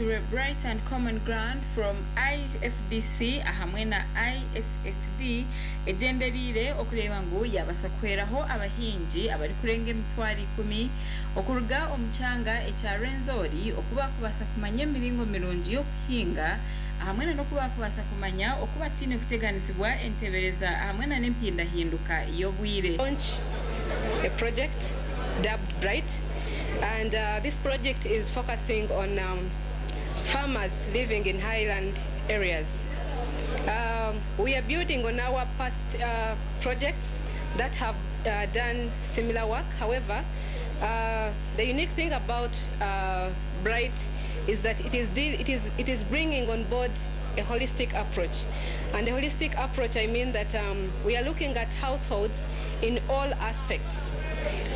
Eyetsirwe Bright and Common Ground from IFDC ahamwe na ISSD egyendereire okureeba ngu yabaasa kuhweraho abahingi abarikurenga 100,000 okuruga omu kyanga ekya Rwenzori oku bakubaasa kumanya emiringo mirungi y'okuhinga ahamwe na n'oku bakubaasa kumanya oku bataine kuteganisibwa entebereza ahamwe na n'empindahinduka y'obwire. Launch a project dubbed Bright, and this project is focusing on farmers living in highland areas. We are building on our past projects that have done similar work. However, the unique thing about Bright is that it is bringing on board a holistic approach. And the holistic approach, I mean that we are looking at households in all aspects.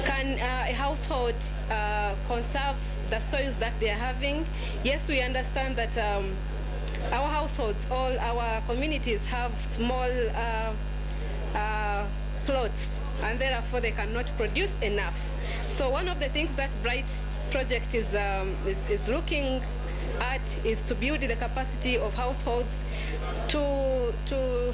Can a household conserve the soils that they are having? Yes, we understand that our households, all our communities have small plots, and therefore they cannot produce enough. So one of the things that Bright project is looking at is to build the capacity of households to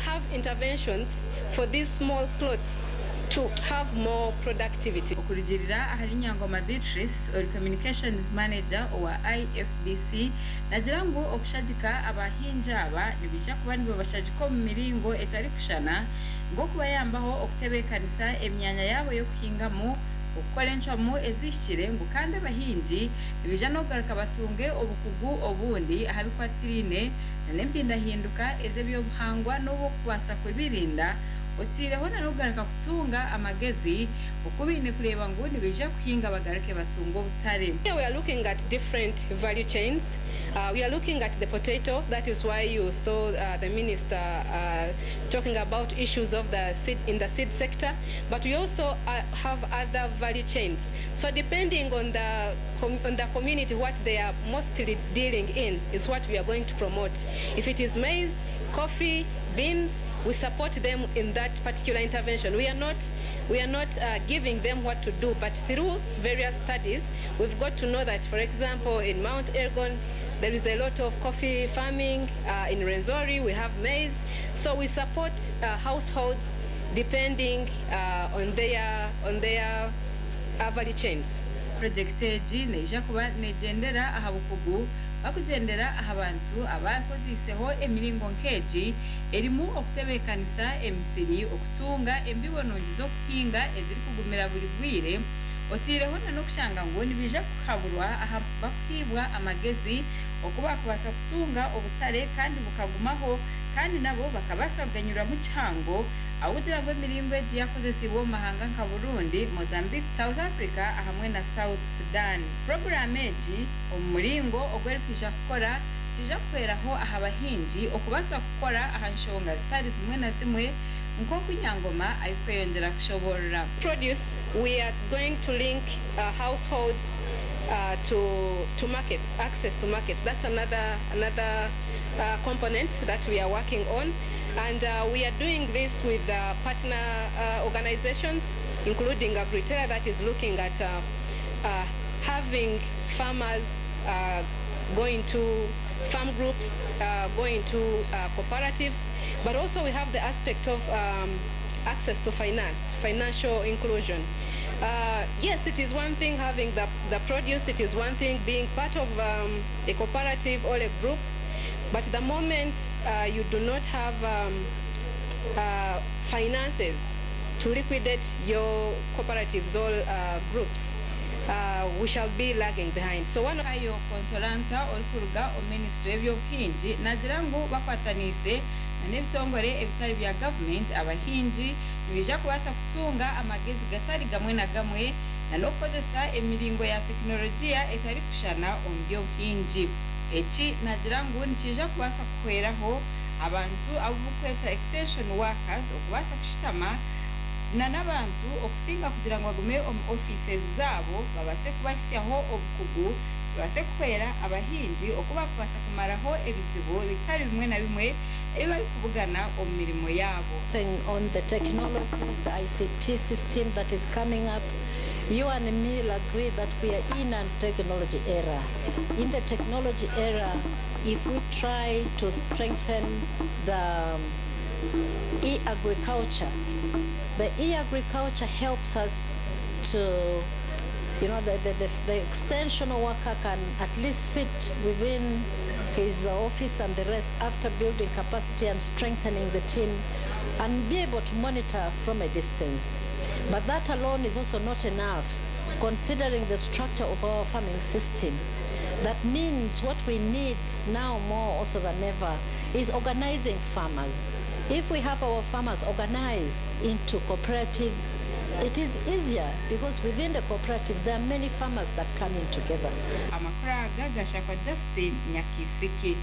have interventions for these small plots to have more productivity. Okurugirira ahari Nyangoma Beatrice, ori communications manager owa IFDC, nagira ngu okushagika abahingi aba nibaija kuba nibabashagika omu miringo etarikushushana, nk'okubayambaho okutebeekanisa emyanya yaabo y'okuhingamu, okukora encwamu ezihikire, ngu kandi abahingi nibaija n'okugaruka batunge obukugu obundi aha bikwatiriine na n'empindahinduka ez'ebyobuhangwa n'obwokubaasa kubirinda, otiireho na n'okugaruka kutunga amagezi oku baine kureeba ngu nibaija kuhinga bagaruke batunga obutare. Here we are looking at different value chains. We are looking at the potato. That is why you saw the minister talking about issues of the seed in the seed sector. But we also have other value chains. So depending on the community, what they are mostly dealing in is what we are going to promote. If it is maize, coffee, beans, we support them in that particular intervention. We are not giving them what to do, but through various studies, we've got to know that, for example, in Mount Elgon, there is a lot of coffee farming. In Rwenzori, we have maize. So we support households depending on their value chains. Purojekiti egi neija kuba negyendera aha bukugu bakugyendera aha bantu abakoziiseho emiringo nk'egi erimu okutebeekanisa emisiri, okutunga embibo nungi z'okuhinga ezirikugumira buri bwire, otiireho na n'okushanga ngu nibaija kuhaburwa aha bakuhiibwa amagezi oku bakubaasa kutunga obutare kandi bukagumaho, kandi nabo bakabaasa kuganyurwamu kihango, ahugira ngu emiringo egi yakozesibwa omu mahanga nka Burundi, Mozambique, South Africa ahamwe na South Sudan. Puroguraamu egi omu muringo ogwerikwija kukora kiija kuhweraho aha bahingi okubaasa kukora aha nshonga zitari zimwe na zimwe, nk'oku Nyangoma arikweyongyera kushoborora. Produce, we are going to link households to markets, access to markets. That's another component that we are working on. And we are doing this with partner organizations, including Agriterra, that is looking at having farmers going to farm groups, going to cooperatives, but also we have the aspect of access to finance, financial inclusion. Yes, it is one thing having the produce, it is one thing being part of a cooperative or a group, but the moment you do not have finances to liquidate your cooperatives or groups, we shall be lagging behind. So one Ayo Consolanta, orikuruga omu minisitule y'ebyobuhingi, nagira ngu bakwataniise n'ebitongore ebitari bya gavumenti, abahingi nibaija kubaasa kutunga amagezi gatari gamwe na gamwe na n'okukozesa emiringo ya tekinologiya etarikushushana omu by'obuhingi. Eki nagira ngu nikiija kubaasa kuhweraho abantu abu bukweta extension workers okubaasa kushutama na n'abantu okusinga kugira ngu bagume omu offices zaabo, babaase kubahisyaho obukugu, kibaase kuhwera abahingi oku bakubaasa kumaraho ebizibu bitari bimwe na bimwe ebi barikubugana omu mirimo yaabo. On the technologies, the ICT system that is coming up. You and me will agree that we are in a technology era. In the technology era, if we try to strengthen the e-agriculture, the e-agriculture helps us to, the extension worker can at least sit within his office and the rest after building capacity and strengthening the team and be able to monitor from a distance. But that alone is also not enough, considering the structure of our farming system. That means what we need now more also than ever is organizing farmers. If we have our farmers organized into cooperatives, it is easier because within the cooperatives there are many farmers that come in together. Amakuru aga gashakwa Justin Nyakisiki.